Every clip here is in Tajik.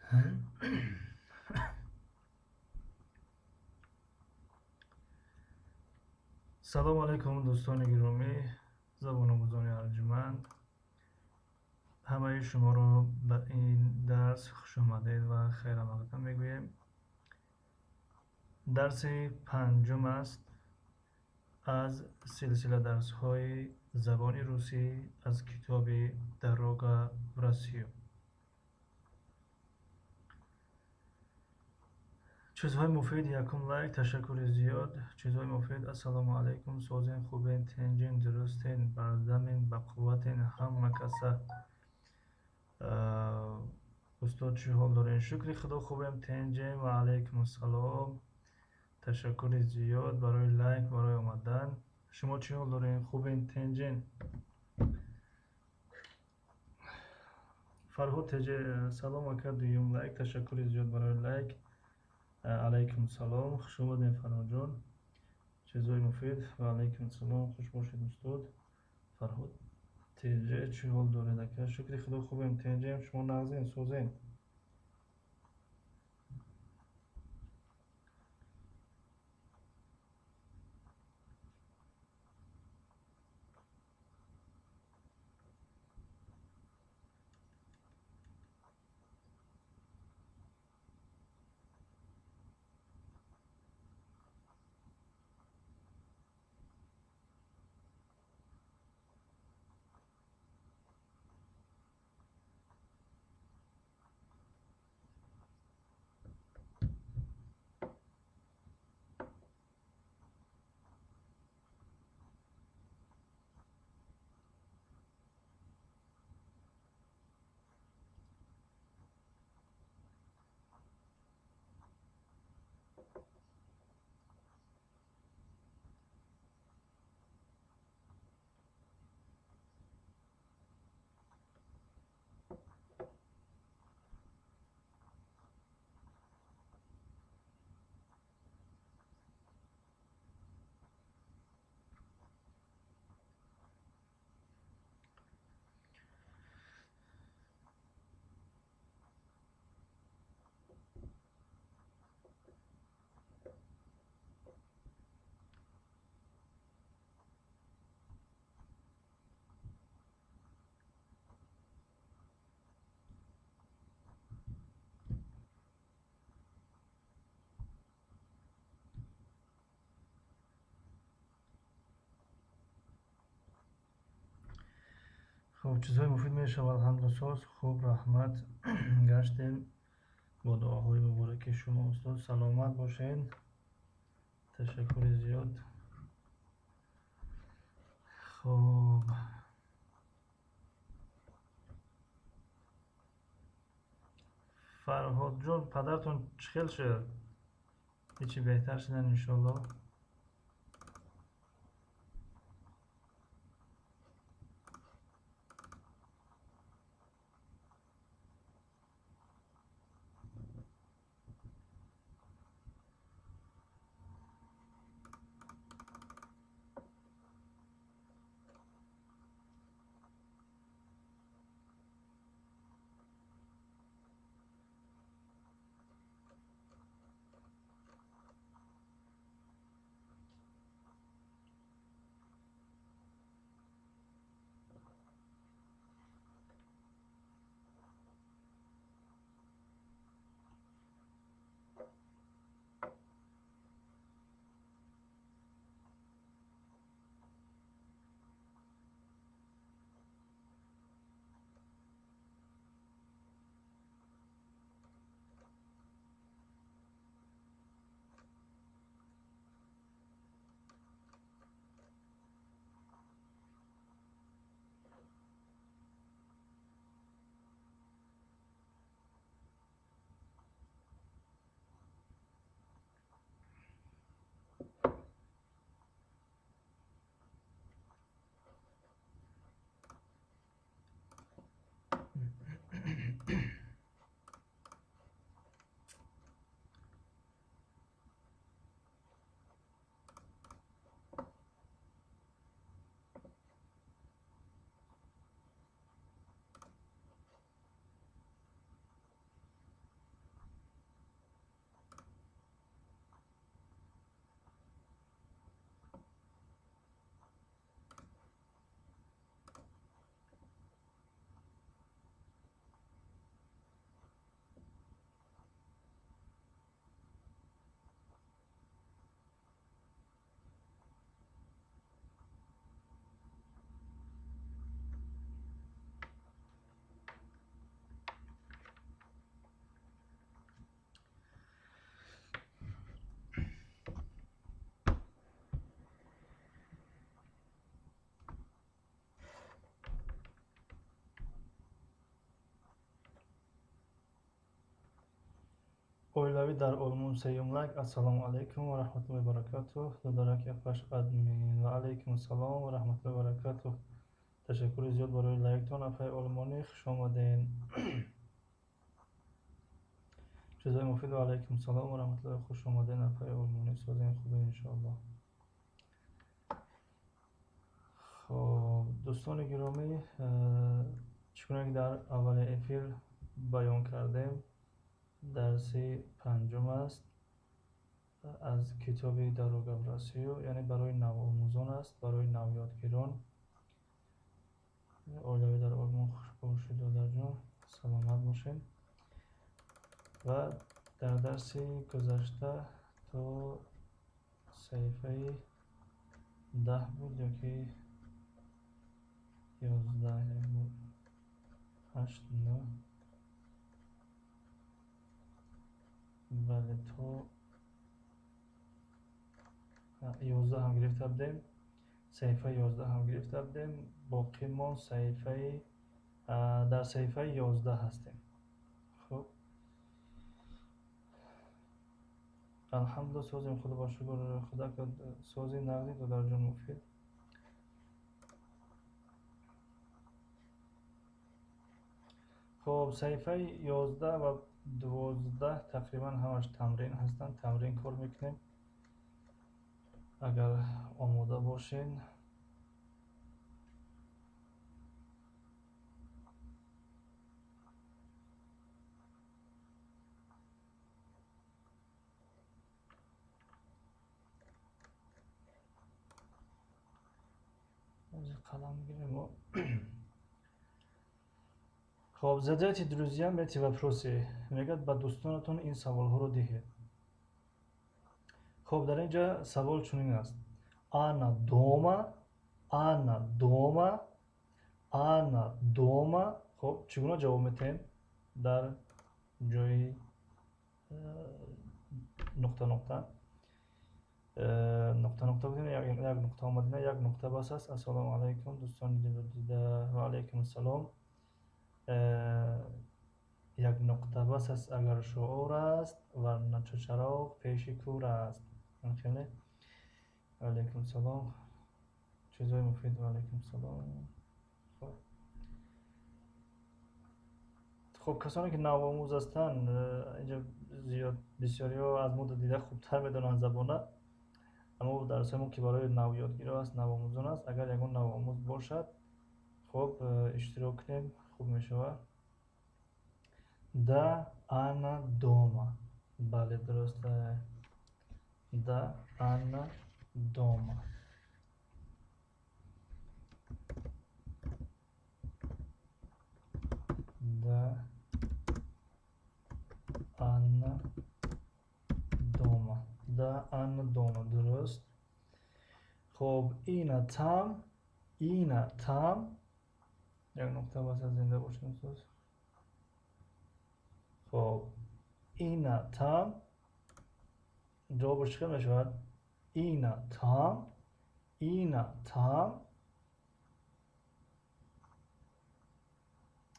Салом алайкум, дӯстони гиромӣ, забономӯзони арҷманд. Ҳамаи шуморо ба ин дарс хушомадед ва хайрамақдам мегӯем. Дарси панҷум аст аз силсила дарсҳои забони русӣ аз китоби «Дорога в Россию». Чизҳои муфид, якум лайк, ташаккури зиёд. Чизҳои муфид, ассалому алайкум, созен, хубен, тенҷен, дурустен, бардамен, бақувватен, ҳама каса. Устод, чӣ ҳол дорен? Шукри худо, хубем, тенҷем, ва алайкум ассалом. Ташаккури зиёд барои лайк, барои омадан. Шумо чӣ ҳол дорен? Хубен, тенҷен? Фарҳод теҷе, салом ака, дуюм лайк, ташаккури зиёд барои лайк. Алайкум салом, хуш омадем, Фарҳодҷон. Чизҳои муфид, ва алайкум салом, хуш бошед, устод. Фарҳод теҷе, чӣ ҳол доред, ака? Шукри худо, хубем, тенҷем, шумо нағзен, созен? Хуб, чизҳои муфид мешавад, ҳамдусоз. Хуб, раҳмат, гаштем бо дуоҳои мубораки шумо, устод. Саломат бошед, ташаккури зиёд. Хуб, Фарҳодҷон, падартон чӣ хел шуд? Ҳечи беҳтар шудан, иншоалло. Оилавӣ дар Олмон сеюм лайк. Ассалому алайкум ва раҳматуллоҳи ва баракатуҳ. Додарак апаш админ. Ва алайкум ассалом ва раҳматуллоҳи ва баракатуҳ. Ташаккури зиёд барои лайктон, апаи олмонӣ, хуш омадед. Чизои муфид. Ва алайкум ассалом ва раҳматуллоҳи, хуш омадед, апаи олмонӣ, созем хубе иншоаллоҳ. Хоб, дӯстони гиромӣ, чӣ гуна ки дар аввали эфир баён кардем, дарси панҷум аст аз китоби Дорога в Россию, яъне барои навомӯзон аст, барои навёдгирон. Оилавӣ дар Олмон, хуш бошед, додарҷон, саломат бошед. Ва дар дарси гузашта то саҳифаи 10 буд ё ки 11, 8, 9, бале, то 11 ҳам гирифта будем, саҳифаи 11 ҳам гирифта будем, боқӣ монд саҳифаи, дар саҳифаи 11 ҳастем. Хуб, алҳамдулилла, созем, худо ба шукр, худо сози нағзи, додарҷон муфид. Хуб, саҳифаи 11 ва 12 тақрибан ҳамаш тамрин ҳастанд, тамрин кор мекунем. Агар омода бошед. Қалам гирем. Хоб, задайте друзьям эти вопросы. Мегӯяд, ба дӯстонатон ин саволҳоро диҳед. Хоб, дар ин ҷа савол чунин аст: Анна дома, Анна дома, Анна дома. Хоб, чӣ гуна ҷавоб метаҳем дар ҷои нуқта нуқта? Нуқта нуқта будем, як нуқта омадина, як нуқта бас аст. Ассалому алайкум, дӯстони дилдида, ва алайкум ассалом. Як нуқта бас аст агар шуур аст, варна чу чароғ пеши кӯр аст. Хеле алайкум салом. Чизои муфид. Ва алайкум салом. Хоб, касоне ки навомӯз ҳастанд, инҷа зиёд бисёриҳо аз мо дида хубтар медонанд забона, аммо дарсҳои мо ки барои навёдгиро аст, навомӯзон аст, агар ягон навомӯз бошад, хоб, иштирок кунем, хуб мешавад. Да, Анна дома. Бале, дуруст. Да, Анна дома. Да, Анна дома. Да, Анна дома. Дуруст. Хоб, Ина там, Ина там. Як нуқта бас аст, зинда бошед, устоз. Хоб, Ина там. Ҷавобаш чӣ хел мешавад? Ина там, Ина там.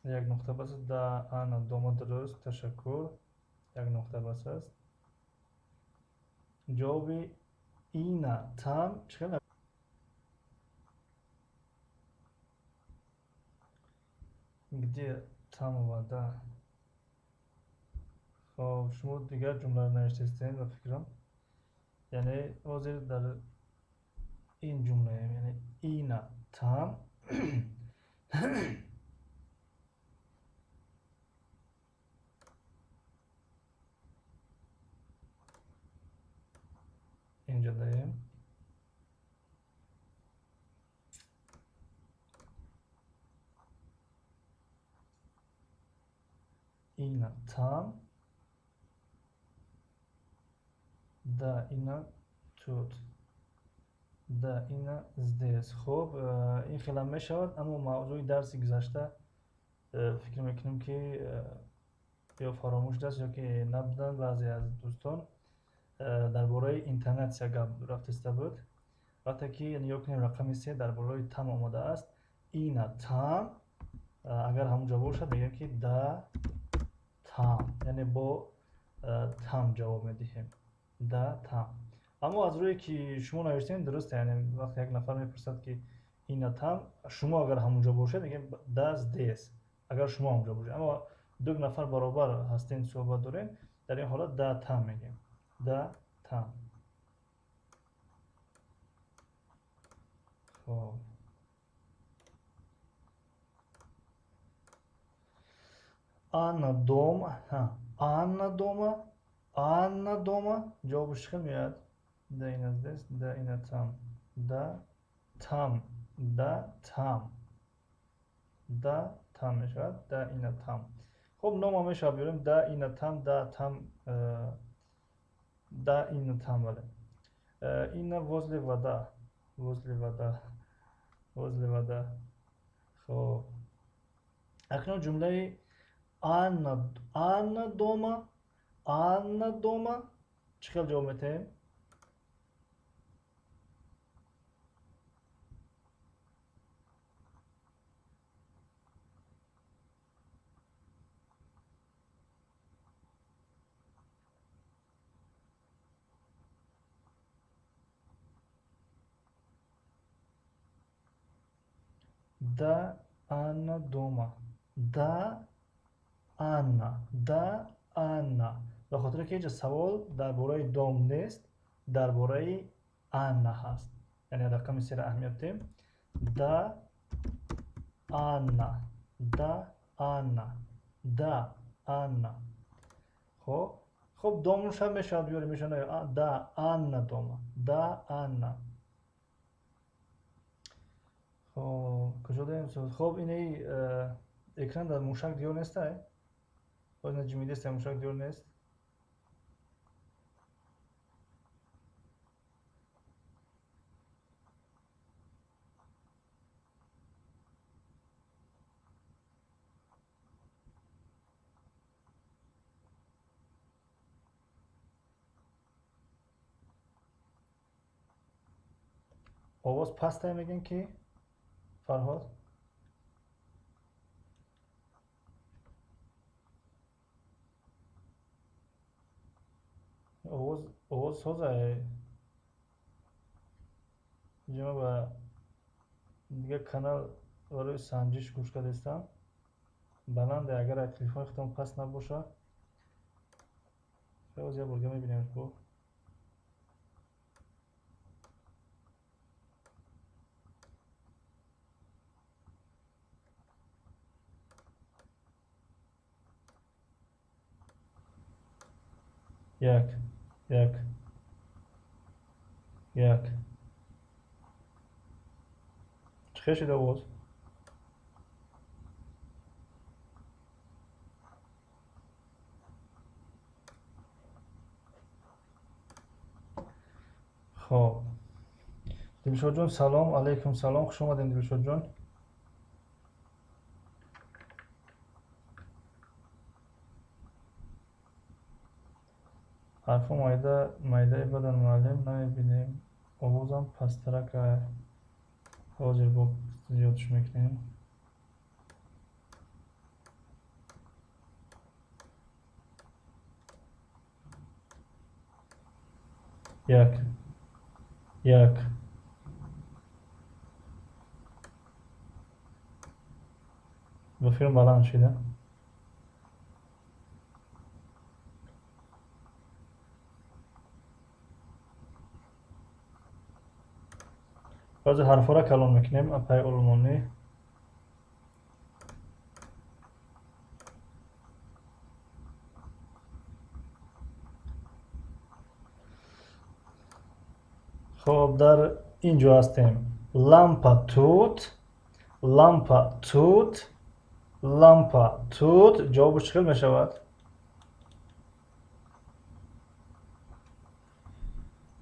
Як нуқта бас аст. Да, Анна дома. Дуруст, ташаккур. Як нуқта бас аст. Ҷавоби Ина там чӣ хел? Где там вода? Хоб, шумо дигар ҷумларо навиштастед ба фикрам. Яъне ҳозир дар ин ҷумлаем, яъне Ина там. Инҷа даем. Ина там. Да, Ина тут. Да, Ина здесь. Хоб, ин хелам мешавад, аммо мавзӯи дарси гузашта фикр мекунем ки ё фаромӯш шудааст ё ки набуданд баъзе аз дӯстон. Дар бораи интонатсия гап рафтиста буд. Вақте ки нигоҳ кунем, рақами 3 дар болои там омадааст. Ина там, агар ҳамон ҷо бошад, мегӯем ки да там, яъне бо там ҷавоб медиҳем. Да, там. Аммо аз рӯе ки шумо навиштем дуруст, яъне вақте як нафар мепурсад ки Инна там, шумо агар ҳамонҷо бошед мегӯем да, здесь. Агар шумо ҳамонҷо бошед. Аммо ду нафар баробар ҳастем, суҳбат дорем, дар ин ҳолат да, там мегӯем. Да, там. Хоб. Анна дома. Анна дома. Анна дома. Ҷавобаш чӣ хел меояд? Да, Инна здесь, да, Инна там. Да, там. Да, там. Да, там мешавад. Да, Инна там. Хоб, нома мешавад биёрем. Да, Инна там, да, там, да, Инна там, бале. Инна возле вода. Возле вода. Возле вода. Хоб. Акнун ҷумлаи Анна, Анна дома, Анна дома чӣ хел ҷавоб метаҳем? Да, Анна дома. Да, Анна. Да, Анна. Ба хотире ки инҷа савол дар бораи дом нест, дар бораи Анна ҳаст. Яъне рақами сера аҳамият дем. Да, Анна. Да, Анна. Да, Анна. Хоб, хоб, домша мешавад биёрем, мешавад да, Анна дома. Да, Анна. Хоб, куҷо дорем? Хоб, инаи экран дар мушак диёр нестай? Боз на ҷимидест, мушак диёр нест. Овоз пастай мегӯем ки Фарҳод? Овоз, овоз созай. Инҷа ба дигар канал барои санҷиш гӯш кардастам. Баланде, агар аз телефони худтон паст набошад. Боз як бор дига мебинем. Як, як, як. Чӣ хел шуд овоз? Хоб. Дилшодҷон, салом, алайкум салом, хуш омадем, Дилшодҷон. Ҳарфо майда, майдаи бадан муаллим намебинем. Овозам пасттарак. Ҳозир бо зиёдш мекунем. Як, як. Ба филм баланд шида. Баъзе ҳарфҳоро калон мекунем, апаи олмонӣ. Хоб, дар ин ҷо ҳастем. Лампа тут, лампа тут, лампа тут. Ҷавобаш чӣ хел мешавад?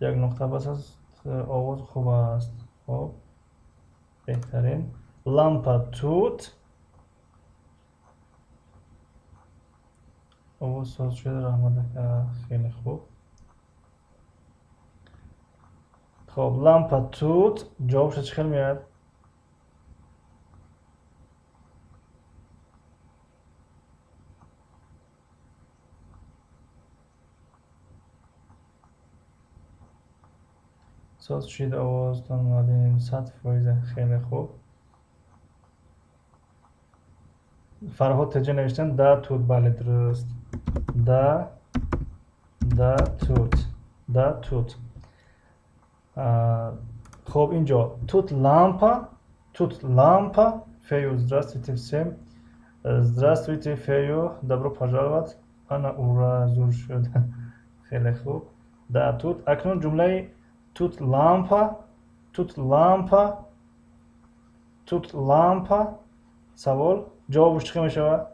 Як нуқта бас аст, овоз хуб аст. Хоб, беҳтарин. Лампа тут. Овоз соз шуда, раҳмат ака, хеле хуб. Хоб, лампа тут. Ҷавобаш чӣ хел меояд? Соз шид овозтон муаллим, 100%. Хеле хуб. Фарҳод теҷа навиштан да тут. Бале, дуруст. Да, да тут, да тут. Хоб, инҷо тут лампа, тут лампа. Фею, здравствуйте всем. Здравствуйте, Фею, добро пожаловать. Ана, ура, зур шуд. Хеле хуб. Да тут. Акнун ҷумлаи тут лампа, тут лампа, тут лампа. Савол, ҷавобаш чӣ мешавад?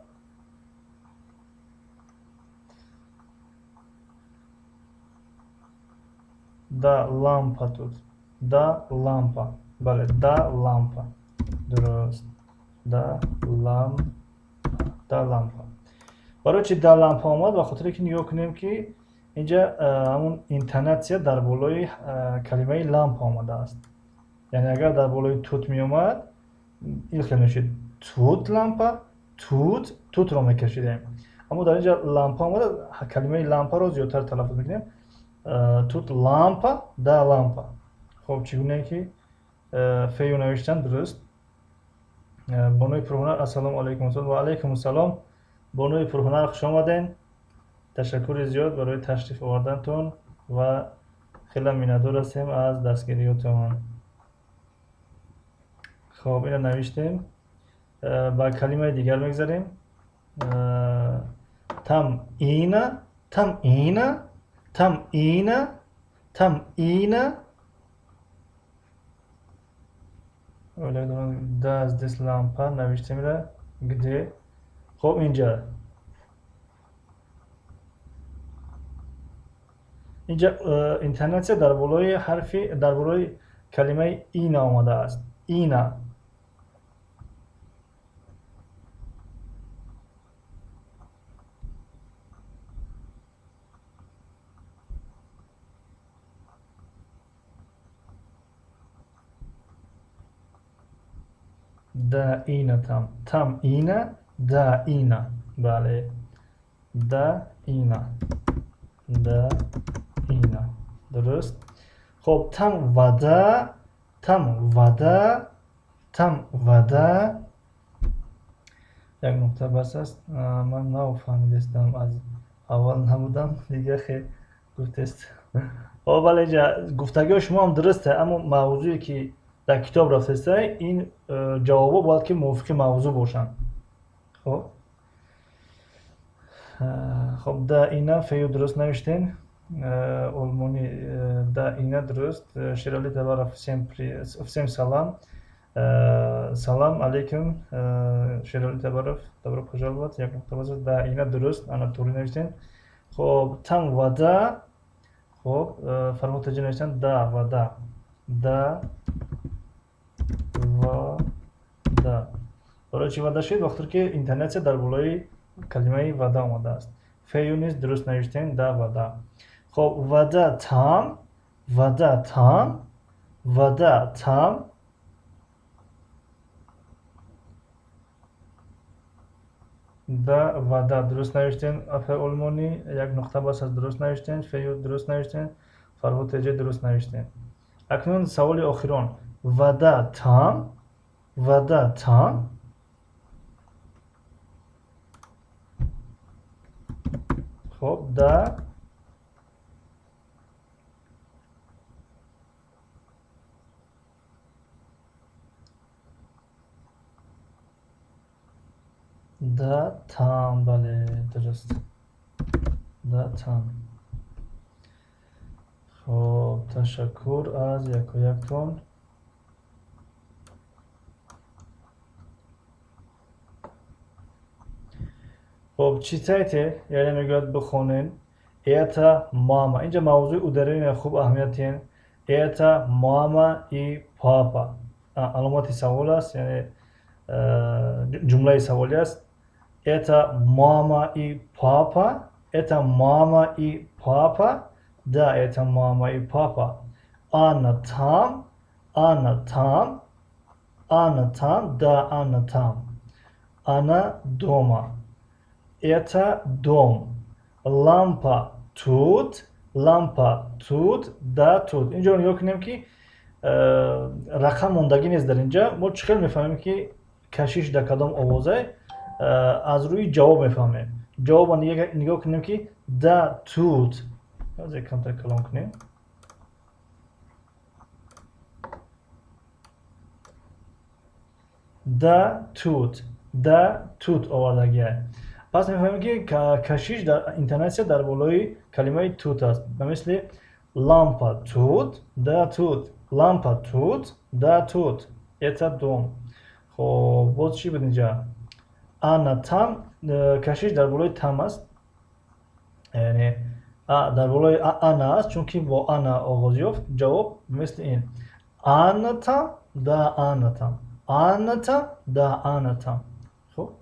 Да лампа тут. Да лампа. Бале, да лампа. Дуруст. Да лампа. Да лампа. Барои чи да лампа омад? Ба хотире ки нигоҳ кунем, ки инҷа ҳамун интонатсия дар болои калимаи лампа омадааст. Яъне агар дар болои тут меомад, ин хел мешид: тут лампа, тут, тутро мекашидем. Аммо дар инҷа лампа омада, калимаи лампаро зиёдтар талаффуз мекунем. Тут лампа, да лампа. Хоб, чӣ гунае ки фею навиштан, дуруст. Бонуи пурҳунар, ассалому алайкум. Ва алайкум ассалом. Бонуи пурҳунар, хуш омаден. Ташаккури зиёд барои ташриф овардантон ва хеле миннатдор ҳастем аз дастгириётон. Хоб, ина навиштем. Ба калимаи дигар мегзарем. Там ина, там ина, там ина, там ина. Да, здесь лампа навиштем ра. Где? Хоб, инҷа интонатсия дар болои ҳарфи, дар болои калимаи ина омадааст. Ина. Да ина там. Там ина, да ина. Бале. Да ина. Да ина. Дуруст. Хоб, там вода, там вода, там вода. Як нуқта бас аст. Ман нафаҳмидастам, аз аввал набудам, дига хе гуфтест. Хоб, бале, инҷа гуфтагиҳои шумо ҳам дурусте, аммо мавзӯе ки дар китоб рафтаста, ин ҷавобҳо бояд ки мувофиқи мавзӯъ бошанд. Хоб, хоб, да ина фею дуруст навиштен. Олмони, да ина дуруст. Шерали Табаров, всем салам. Салам алейкум, Шерали Табаров, добро пожаловать. Як нуқта бас. Да ина дуруст, ана тури навиштен. Хоб, там вода. Хоб, Фарҳод таҷи навиштан да вода. Да вода. Барои чӣ вода шуд? Вақте ки интонатсия дар болои калимаи вода омадааст. Фею низ дуруст навиштем, да вода. Хоб, вода там, вода там, вода там. Да вода дуруст навиштем. Афа олмонӣ, як нуқта бас аст, дуруст навиштем. Фею дуруст навиштем. Фарҳод теҷе дуруст навиштем. Акнун саволи охирон. Вода там, вода там. Хоб, да да там, бале, дуруст. Да там. Хоб, ташаккур аз якояктон. Хоб, читайте, яъне мегӯяд бихонен. Это мама. Инҷа мавзӯи ударения хуб аҳамият диҳем. Это мама и папа. Аломати савол аст, яъне ҷумлаи саволӣ аст. Это мама и папа. Это мама и папа. Да, это мама и папа. Анна там, Анна там, Анна там, да, Анна там. Она дома. Это дом. Лампа тут, Лампа тут, да тут. Инҷо нигоҳ кунем, ки рақам мондагӣ нест дар инҷа. Мо чӣ хел мефаҳмем, ки кашиш дар кадом овоза? Аз рӯи ҷавоб мефаҳмем. Ҷавобро нигоҳ кунем, ки да тут. Аз як камтар калон кунем. Да тут, да тут овардагиа. Пас мефаҳмем, ки кашиш дар интонатсия дар болои калимаи тут аст. Ба мисли лампа тут, да тут, лампа тут, да тут. Это дом. Хоб, боз чӣ буд инҷа? Ана там, кашиш дар болои там аст. Яъне дар болои ана аст, чунки бо ана оғоз ёфт. Ҷавоб мисли ин. Ана там, да ана там. Ана там, да ана там. Хоб.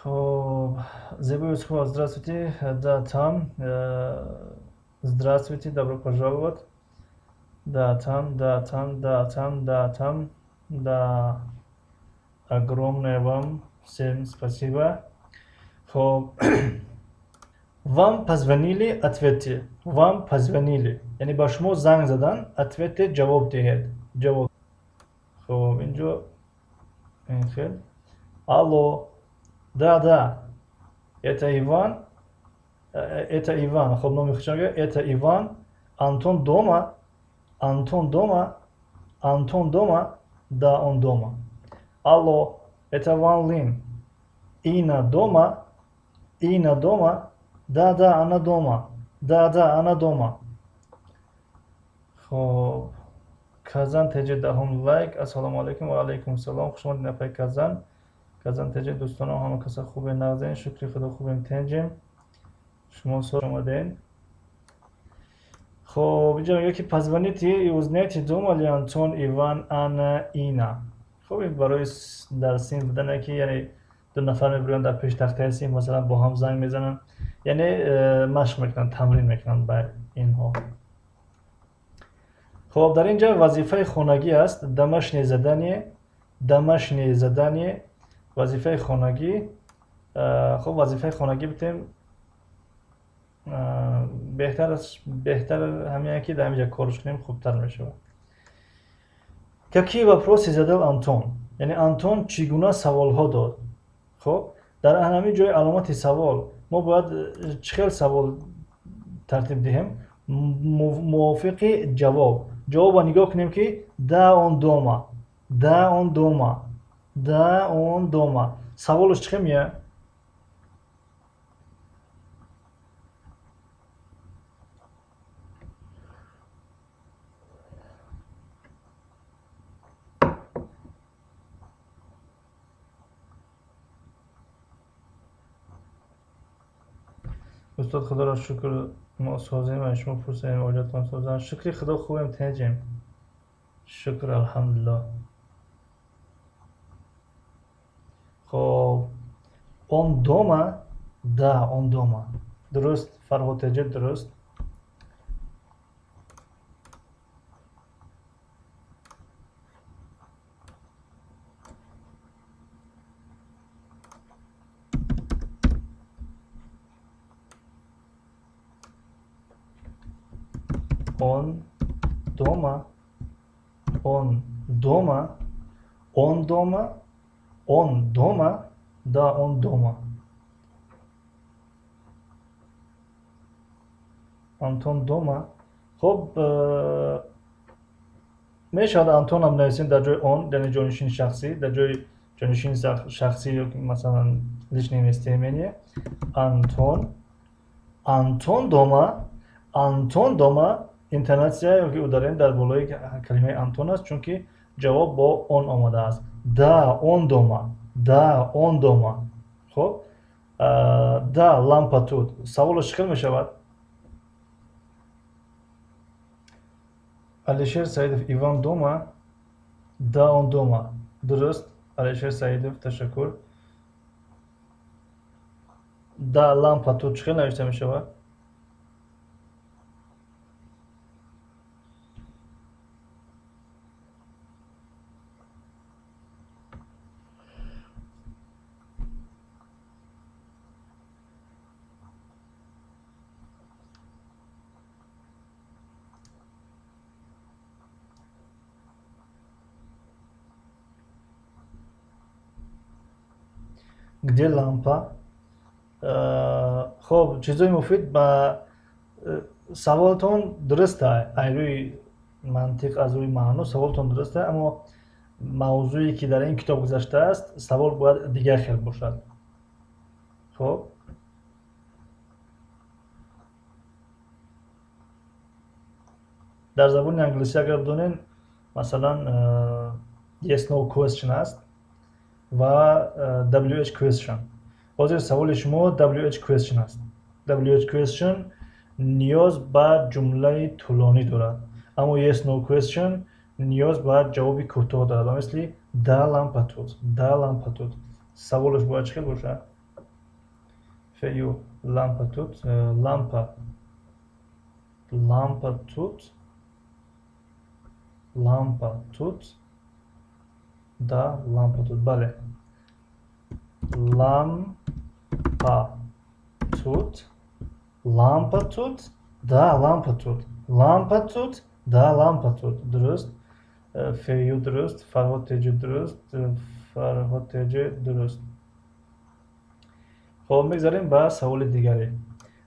Хоб, Зебо Юсупова, здравствуйте. Да, там. Здравствуйте, добро пожаловать. Да, там, да, там, да, там, да, там. Да, огромное вам всем спасибо. Хоб. Вам позвонили, ответьте. Вам позвонили. Яъне ба шумо занг задан, ответьте, ҷавоб диҳед. Ҷавоб. Хоб, инҷо ин хел. Алло. Да, да. Это Иван. Это Иван. Хоб, номи худшон. Это Иван. Антон дома. Антон дома. Антон дома. Да, он дома. Алло, это Ван Лин. Инна дома. Инна дома. Да, да, она дома. Да, да, она дома. Хоб. Казан ТЖ даҳум лайк. Ассалому алайкум ва алайкум салом. Хуш омадед, нафари Казан. Казан ТЖ дӯстонам, ҳама каса хубе, нағзен. Шукри Худо, хубем, тенҷем. Шумо хуш омадед. Хоб, инҷо мегӯяд, ки позвоните и узнайте, дома ли Антон, Иван, Анна, Ина. Хоб, ин барои дар синф будане, ки яъне ду нафар мебироянд дар пеши тахтаи синф, масалан, бо ҳам занг мезананд, яъне машқ мекунанд, тамрин мекунанд ба инҳо. Хоб, дар инҷа вазифаи хонагӣ аст, домашнее задание, домашнее задание, вазифаи хонагӣ. Хоб, вазифаи хонагӣ битем, беҳтар аст, беҳтар ҳамин ки дар ҳаминҷа корш кунем, хубтар мешавад. Какие вопросы задал Антон? Яъне Антон чӣ гуна саволҳо дод? Хоб, дар ҳамин ҷои аломати савол мо бояд чӣ хел савол тартиб диҳем? Мувофиқи ҷавоб. Ҷавобро нигоҳ кунем, ки да, он дома, да, он дома, да, он дома. Саволаш чӣ хел меяд? Устод, Худоро шукр, мо созем ва шумо пурсем, оилатон созанд. Шукри Худо, хубем, тинҷем. Шукр, алҳамдулиллоҳ. Хоб, он дома? Да, он дома. Дуруст, Фарҳод Теҷир, дуруст. Он дома, он дома, он дома, он дома, да, он дома. Антон дома. Хоб, мешавад Антонам нависем дар ҷои он, яъне ҷонишини шахсӣ, дар ҷои ҷонишини шахсӣ ё масалан личное местоимение. Антон, Антон дома, Антон дома, интонатсия ёки ударение дар болои калимаи Антон аст, чунки ҷавоб бо он омадааст. Да, он дома, да, он дома. Хоб, да, лампа тут. Саволаш чӣ хел мешавад? Алишер Саидов, Иван дома? Да, он дома. Дуруст, Алишер Саидов, ташаккур. Да, лампа тут чӣ хел навишта мешавад? Где лампа? Хоб, чизои муфид, ба саволтон дуруста, аз рӯи мантиқ, аз рӯи маъно саволтон дуруста, аммо мавзӯе ки дар ин китоб гузаштааст, савол бояд дигар хел бошад. Хоб, дар забони англисӣ агар бидонем, масалан, yes no question аст ва wh question. Ҳозир саволи шумо wh question аст. Wh question ниёз ба ҷумлаи тӯлонӣ дорад, аммо yes no question ниёз ба ҷавоби кӯтоҳ дорад, ба мисли да, лампа тут, да, лампа тут. Саволаш бояд чӣ хел бошад? Фею лампа тут, лампа, лампа тут, лампа тут, да, лампа тут. Бале, лампа тут, лампа тут, да, лампа тут, лампа тут, да, лампа тут. Дуруст, фею дуруст, Фарҳод теҷи дуруст, Фарҳод теҷи дуруст. Хоб, мегзарем ба саволи дигаре.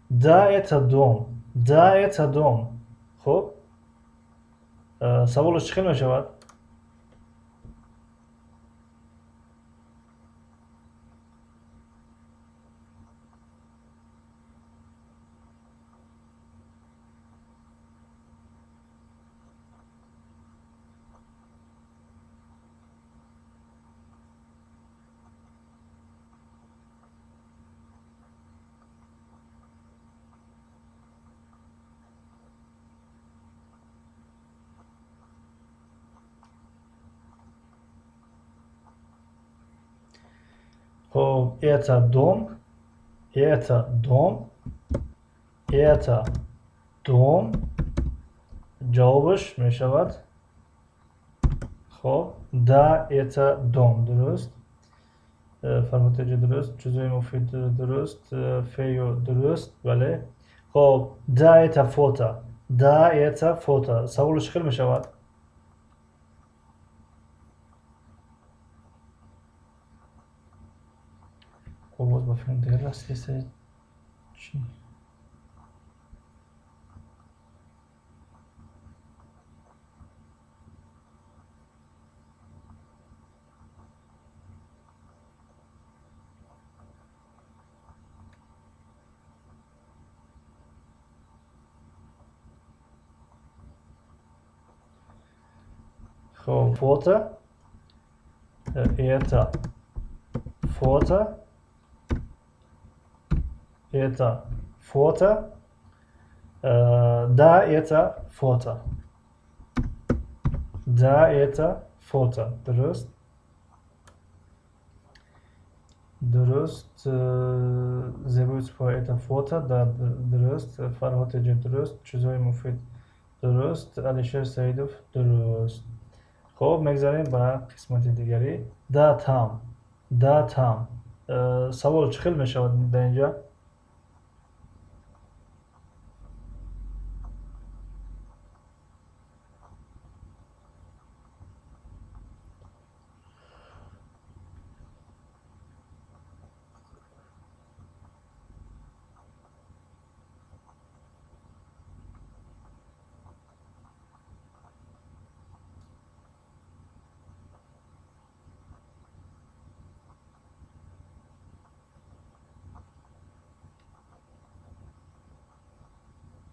Да, это дом, да, это дом. Хоб, саволаш чӣ хел мешавад? Хоб, это дом, это дом, это дом. Ҷавобаш мешавад, хоб, да, это дом. Дуруст, Фарҳодтеҷи дуруст, чизои муфид дуруст, фею дуруст, бале. Хоб, да, это фото, да, это фото. Саволаш чӣ хел мешавад? Хоб, боз ба филм дер расида чӣ? Хоб, фото, это фото, это фото, да, это фото, да, это фото. Дуруст, дуруст. Зебои это фото, да, дуруст. Фарҳод теҷи дуруст, чизои муфид дуруст, Алишер Саидов дуруст. Хоб, мегзарем ба қисмати дигарӣ. Да, там, да, там. Савол чӣ хел мешавад дар инҷа?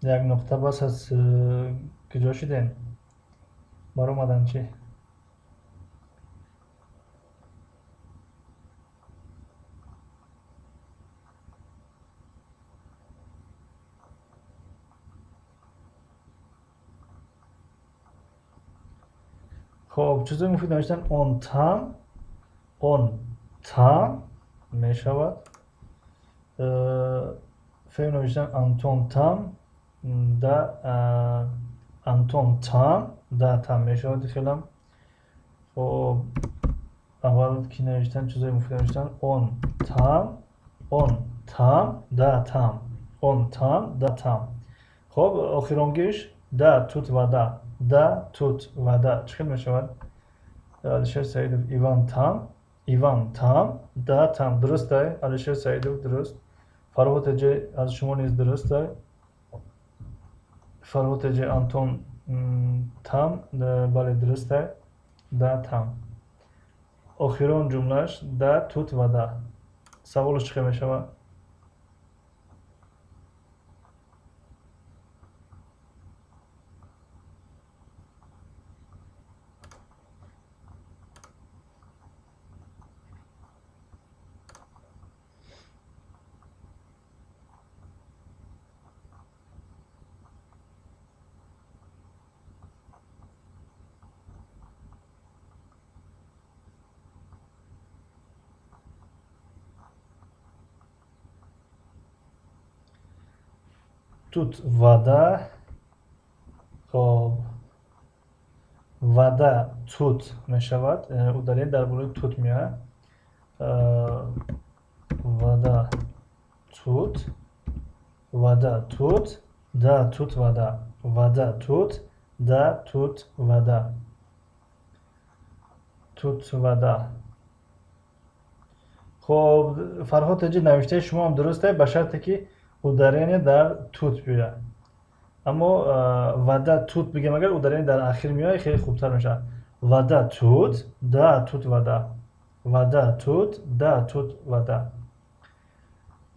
Як нуқта бас аз куҷо шудем? Баромадан чӣ? Хоб, чизои муфид навиштан он там, он там мешавад. Феъл навиштан Антон там, да, Антон там, да, там мешавад хелам. Хоб, аввал ки навиштан, чизои муфид навиштан он там, он там, да, там, он там, да, там. Хоб, охиронгиш да, тут вода, да, тут вода чӣ хел мешавад? Алишер Саидов, Иван там, Иван там, да там. Дуруст ай, Алишер Саидов дуруст. Фарҳод Эҷе аз шумо низ дуруст ай. Фарҳод Эҷе Антон там, бале дуруст ай. Да там. Охирон ҷумлааш да тут вода. Саволаш чӣ хел мешавад? Тут вода. Хоб, вода тут мешавад. Ударение дар болои тут меояд. Вода тут, вода тут, да тут вода, вода тут, да тут вода, тут вода. Хоб, Фарҳод Таҷи, навиштаи шумо ҳам дуруст аст, ба шарте ки ударение дар тут биёяд. Аммо вода тут бигем, агар ударение дар ахир меояд, хеле хубтар мешавад. Вода тут, да тут вода, вода тут, да тут вода.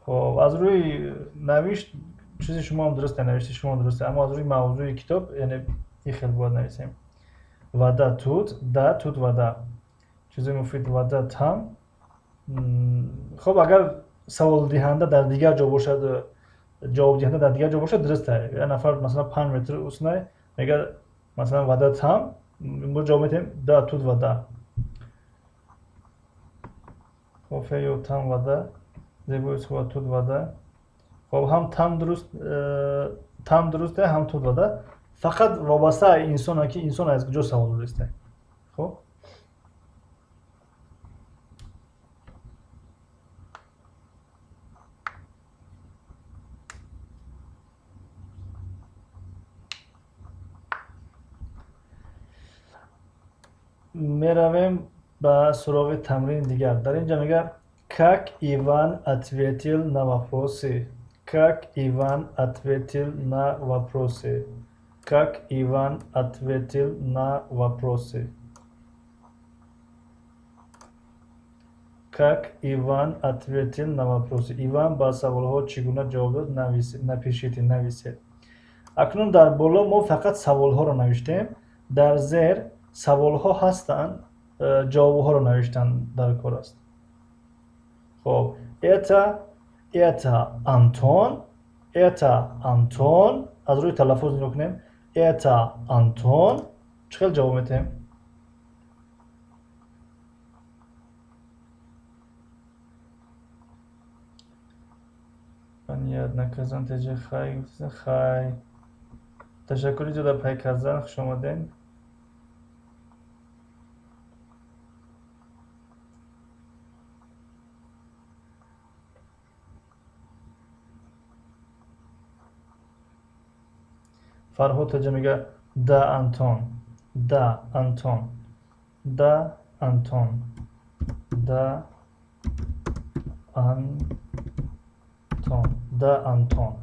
Хоб, аз рӯи навишт чизи шумо ҳам дуруст аст, навишти шумо дуруст аст, аммо аз рӯи мавзӯи китоб, яъне ин хел бояд нависем. Вода тут, да тут вода. Чизи муфид вода там. Хоб, агар саволдиҳанда дар дигар ҷо бошад, ҷавобдиҳанда дар дигар ҷо бошад, дуруст аст. Як нафар масалан 5 метр уснай, мегӯяд масалан вода там, мо ҷавоб медиҳем да тут вода. Кофе ё там вода, зебои суҳбат тут вода. Хоб, ҳам там дуруст, там дуруст аст, ҳам тут вода. Фақат вобаста инсон ки инсон аз куҷо савол додааст. Хоб, меравем ба суроғи тамрини дигар. Дар ин ҷо мегӯяд как Иван ответил на вопросы. Как Иван ответил на вопросы. Как Иван ответил на вопросы. Как Иван ответил на вопросы. Иван ба саволҳо чӣ гуна ҷавоб дод? Напишите, нависед. Акнун дар боло мо фақат саволҳоро навиштем. Дар зер саволҳо ҳастанд, ҷавобҳоро навиштан дар кор аст. Хоб, это Антон, это Антон. Аз рӯи талаффуз нигоҳ кунем. Это Антон. Чӣ хел ҷавоб медиҳем? Понятно, Казан теҷа хай, хай. Ташаккури зиёд апай Казан, хуш омадед. Фарҳод Таҷа мегӯяд да Антон, да Антон, да Антон, да Антон, да Антон.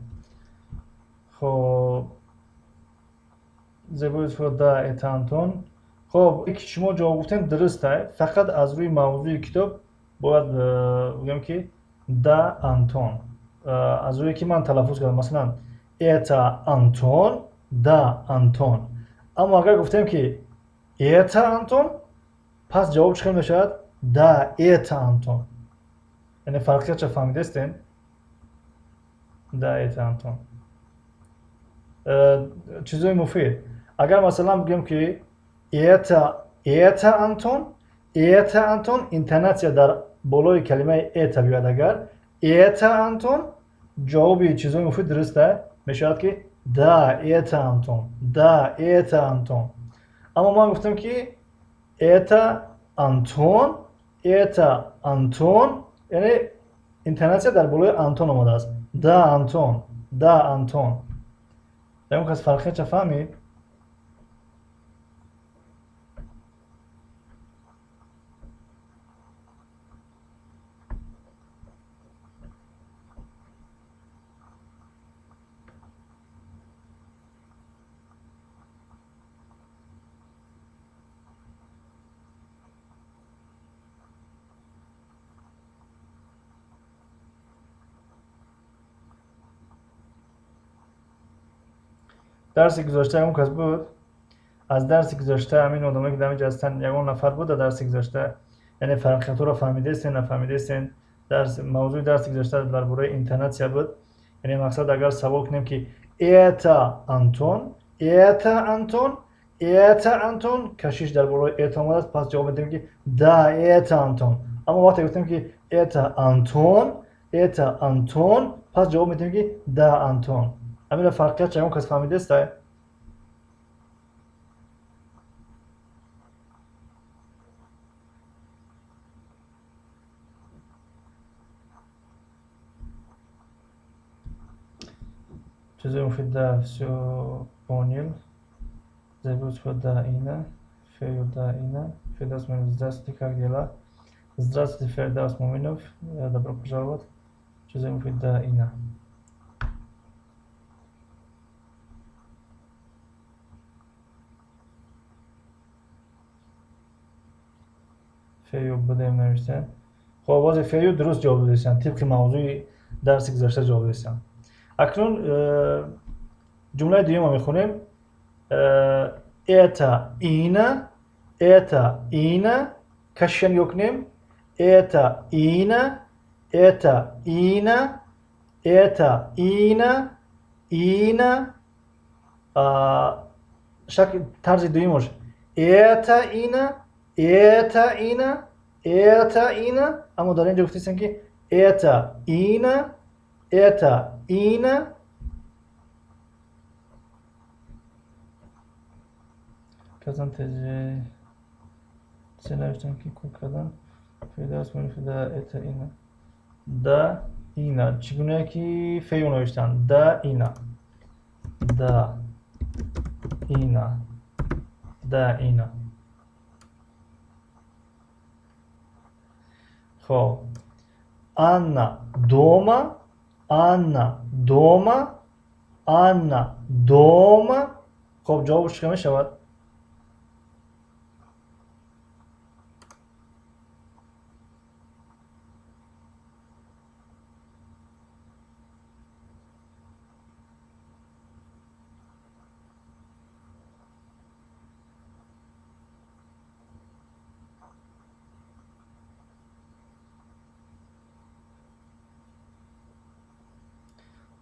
Хоб, зебои суҳбат да это Антон. Хоб, ки шумо ҷавоб гуфтем дуруст аст, фақат аз рӯи мавзӯи китоб бояд бигӯем ки да Антон. Аз рӯе ки ман талаффуз кардам, масалан это Антон, да Антон. Аммо агар гуфтем ки это Антон, пас ҷавоб чӣ хел мешавад? Да это Антон. Яъне фарқиятша фаҳмидастем? Да это Антон. Чизои муфид. Агар масалан бигӯем ки это Антон, это Антон, интонатсия дар болои калимаи это биёяд, агар это Антон, ҷавоби чизои муфид дуруст аст, мешавад ки да это Антон, да это Антон. Аммо ман гуфтам ки это Антон, это Антон, яъне интонатсия дар болои Антон омадааст. Да Антон, да Антон. Ягон кас фарқиятша фаҳмид? Дарси гузашта ягон кас буд? Аз дарси гузашта ҳамин одамое ки дар инҷа ҳастанд, ягон нафар буд дар дарси гузашта? Яъне фарқиятҳоро фаҳмидастен, нафаҳмидастен? Мавзӯи дарси гузашта дар бораи интонатсия буд. Яъне мақсад, агар савол кунем, ки это Антон, это Антон, это Антон, кашиш дар бораи это омадааст, пас ҷавоб медиҳем, ки да, это Антон. Аммо вақте гуфтем, ки это Антон, это Антон, пас ҷавоб медиҳем, ки да, Антон. Ҳамина фарқият ягон кас фаҳмидааста? Чизи муфид, да, всё понял. Зебо, да, Ина. Фею, да, Ина. Фирдавс Муминов, здравствуйте, как дела? Здравствуйте, Фирдавс Муминов, добро пожаловать. Чизи муфид, да, Ина. Фею будем навиштан. Хоб, бози Фею дуруст ҷавоб додистан, тибқи мавзӯи дарси гузашта ҷавоб додистан. Акнун ҷумлаи дуюмро мехонем. Это Ина, это Ина, кашиша нигоҳ кунем. Это Ина, это Ина, это Ина, Ина. Шакли тарзи дуюмаш: это Ина, это Ина, это Ина. Аммо дар ин ҷо гуфтастем, ки это Ина, это Ина. Казан тж се навиштам, ки кор кардан. Фирдавс Муминов, да, это Ина. Да, Ина. Чӣ гуна ки Фею навиштанд? Да, Ина. Да, Ина. Да, Ина. Хоб. Анна дома, Анна дома, Анна дома. Хоб, ҷавобаш чӣ мешавад?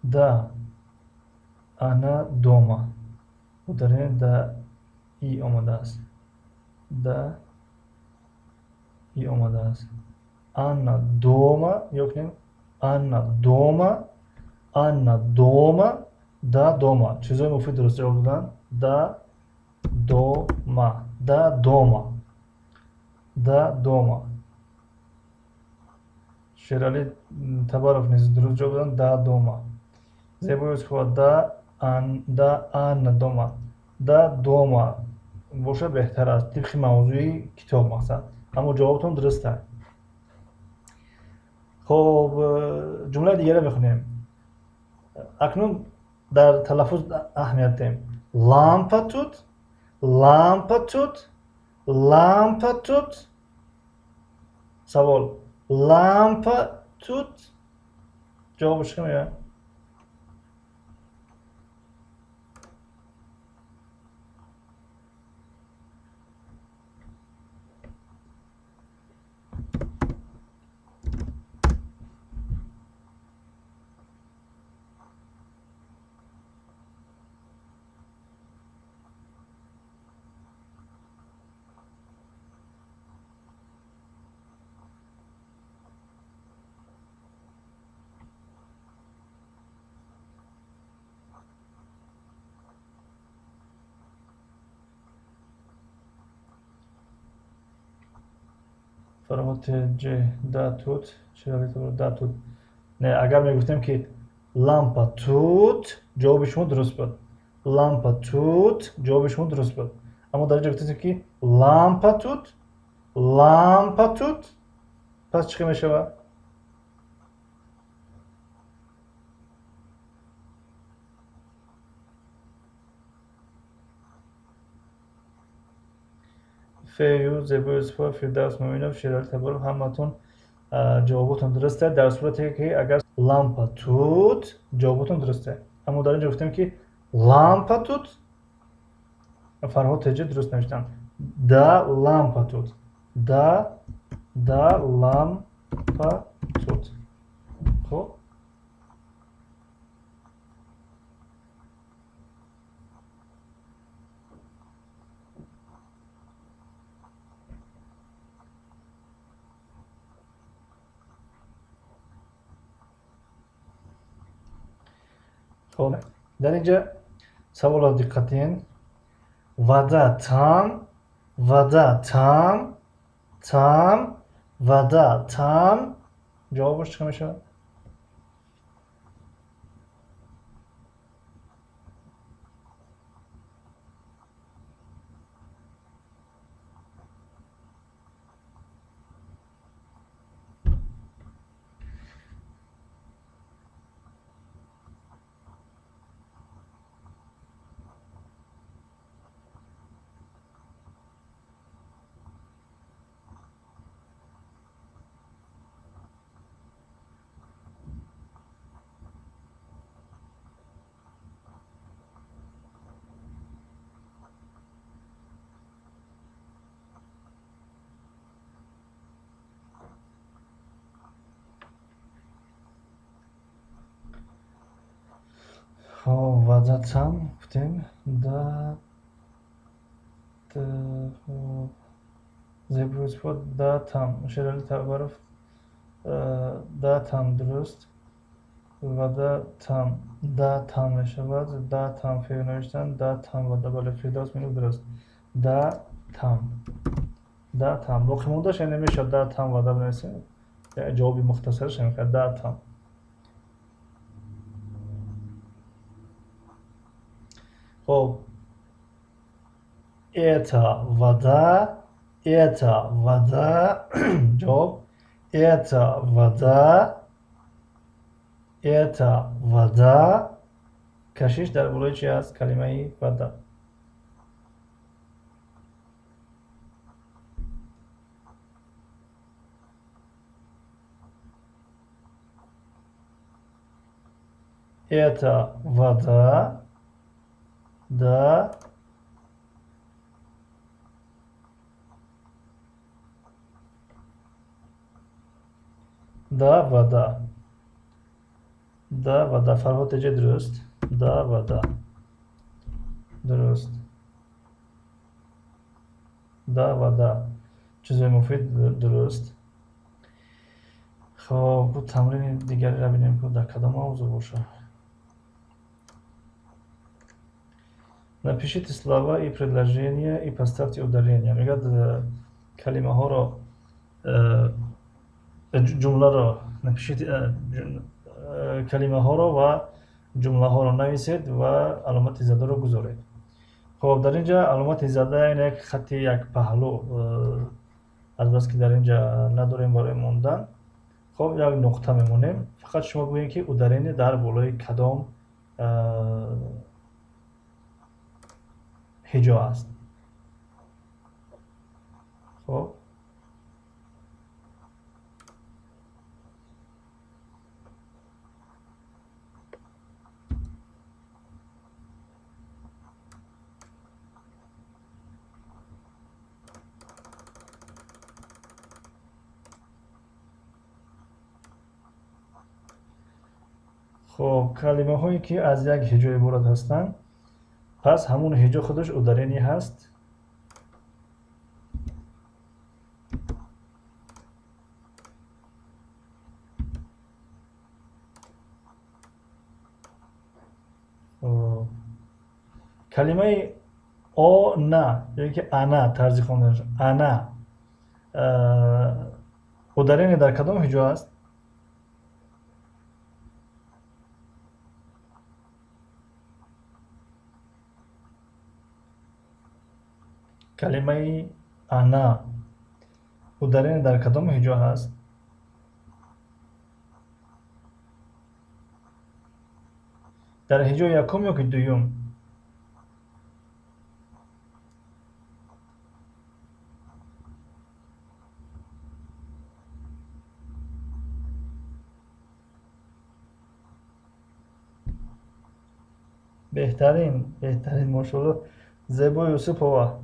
Да, она дома. Ударение да и омадааст. Да и омадааст. Анна дома, нигоҳ кунем. Анна дома, Анна дома, да, дома. Чизои муфид дуруст ҷавоб доданд. Да, дома, да, дома. Да, дома. Шерали Табаров низ дуруст ҷавоб доданд. Да, дома. Зебо Юсупова, да, ан, да, Анна дома. Да, дома боша беҳтар аст, тибқи мавзӯи китоб мақсад. Аммо ҷавобтон дуруст аст. Хоб, ҷумлаи дигаре мехонем. Акнун дар талаффуз аҳамият диҳем. Лампа тут, лампа тут, лампа тут. Савол: лампа тут, ҷавобаш чӣ меояд? Фарҳод Ҷ, да, тут. Да, тут. Не, агар мегуфтем, ки лампа тут, ҷавоби шумо дуруст буд. Лампа тут, ҷавоби шумо дуруст буд. Аммо дар инҷо гуфтем, ки лампа тут, лампа тут, пас чӣ мешавад? Фею, Зебо Юсупова, Фирдавс Муъминов, Шерали Таборов, ҳаматон ҷавоботон дуруст аст. Дар сурате ки агар лампа тут, ҷавоботон дуруст аст. Аммо дар инҷо гуфтем, ки Лампа тут. Фарҳод теҷа дуруст навиштанд. Да лампа тут. Да, да лампа тут. Хуб. Хуб, дар инҷа саволро диққат диҳед. Вода там, вода там, там, вода там. Ҷавобаш чӣ мешавад? Хоб, вода там гуфтем. Да, зебрӯзпо да там. Шерали Табаров да там дуруст. Вода там, да там мешавад. Да там феъл навиштанд. Да там вода, бале, Фирдавс Минов дуруст. Да там, да там. Боқимондааш яъне мешавад да там вода бинависем. Ҷавоби мухтасараш ҳамин, да там. Хоб, это вода, это вода. Ҷавоб это вода, это вода. Кашиш дар болои чи аст? Калимаи вода. Это вода. Да, да, вода. Да, вода. Фарҳод теҷа дуруст. Да, вода. Дуруст. Да, вода. Чизои муфид дуруст. Хоб, тамрини дигареро бинем, ки дар кадом мавзӯъ бошад. Напишите слова и предложения и поставьте ударение. Мегӯяд, калимаҳоро, ҷумларо напишите, калимаҳоро ва ҷумлаҳоро нависед ва аломати задаро гузоред. Хоб, дар инҷа аломати зада як хати як паҳлӯ, азбаски дар инҷа надорем барои мондан. Хоб, як нуқта мемонем. Фақат шумо бигӯед, ки ударение дар болои кадом ҳиҷо аст. Хоб, хоб, калимаҳое ки аз як ҳиҷо иборат ҳастанд, пас ҳамун ҳиҷо худаш ударение ҳаст. Калимаи она ё ки ана, тарзи хонданаш ана, ударение дар кадом ҳиҷо аст? Калимаи ана ударение дар кадом ҳиҷо ҳаст? Дар ҳиҷои якум ё ки дуюм? Беҳтарин, беҳтарин, мошалло. Зебо Юсупова,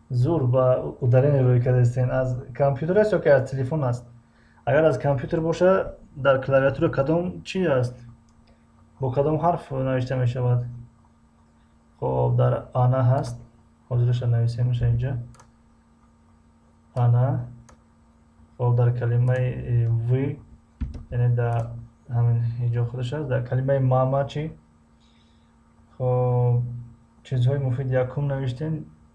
зур ба ударение рӯй кардастен. Аз компютер аст ё ки аз телефон аст? Агар аз компютер боша, дар клавиатура кадом чи аст? Бо кадом ҳарф навишта мешавад? Хоб, дар ана ҳаст. Ҳозираша нависемша инҷа. Ана. Хоб, дар калимаи вы, яъне дар ҳамин ҳиҷо худаш аст. Дар калимаи мама чӣ? Хоб, чизҳои муфид якум навиштем,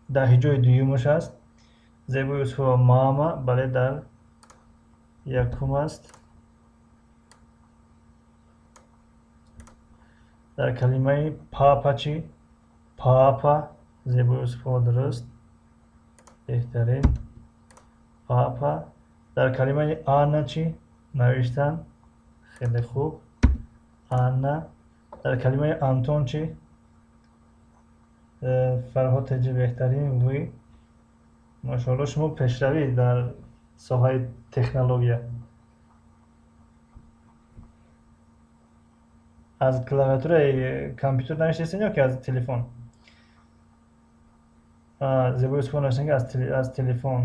дар ҳиҷои дуюмаш аст. Зебо Юсупова, мама, бале, дар якум аст. Дар калимаи папа чӣ? Папа, Зебо Юсупова, дуруст, беҳтарин, папа. Дар калимаи Анна чӣ навиштан? Хеле хуб, Анна. Дар калимаи Антон чӣ? Фарҳод Теҷи, беҳтарин, вы. Машоалло, шумо пешравӣ дар соҳаи технология. Аз клавиатураи компютер навиштастен ё ки аз телефон? Зебо Юсупова навиштан, ки аз телефон.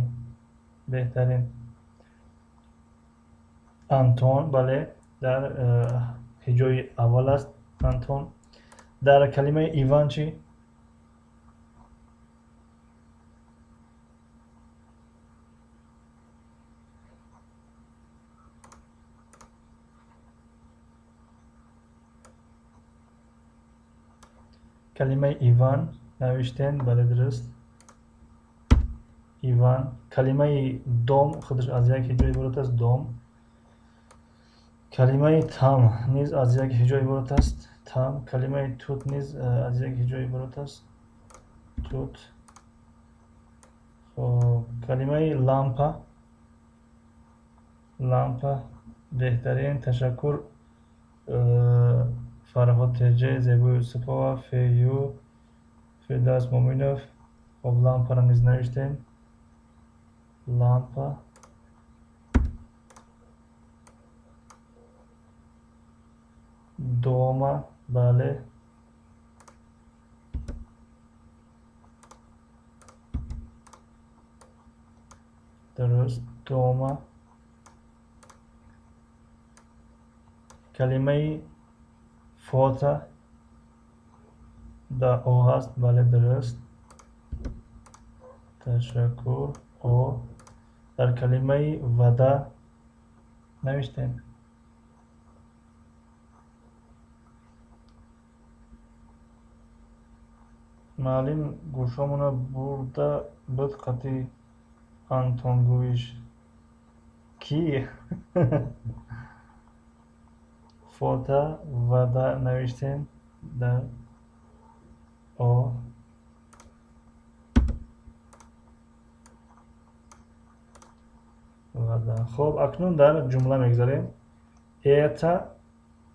Беҳтарин. Антон, бале, дар ҳиҷои аввал аст Антон. Дар калимаи Иван чӣ? Калимаи Иван навиштен, бале, дуруст, Иван. Калимаи дом худаш аз як ҳиҷо иборат аст, дом. Калимаи там низ аз як ҳиҷо иборат аст, там. Калимаи тут низ аз як ҳиҷо иборат аст, тут. Хоб, калимаи лампа, лампа, беҳтарин. Ташаккур, Фарҳод Теҷе, Зебо Юсупова, Фею, Фирдавс Муминов. Хоб, лампаро низ навиштем, лампа. Дома, бале. Дуруст, дома. Калимаи фото дар о ҳаст, бале, дуруст, ташаккур, о. Дар калимаи вада навиштем. Маълим гӯшомона бурда буд қати Антонгӯиш. Кӣ? Фото, вада навиштем дар о. Вада. Хоб, акнун дар ҷумла мегузарем. Это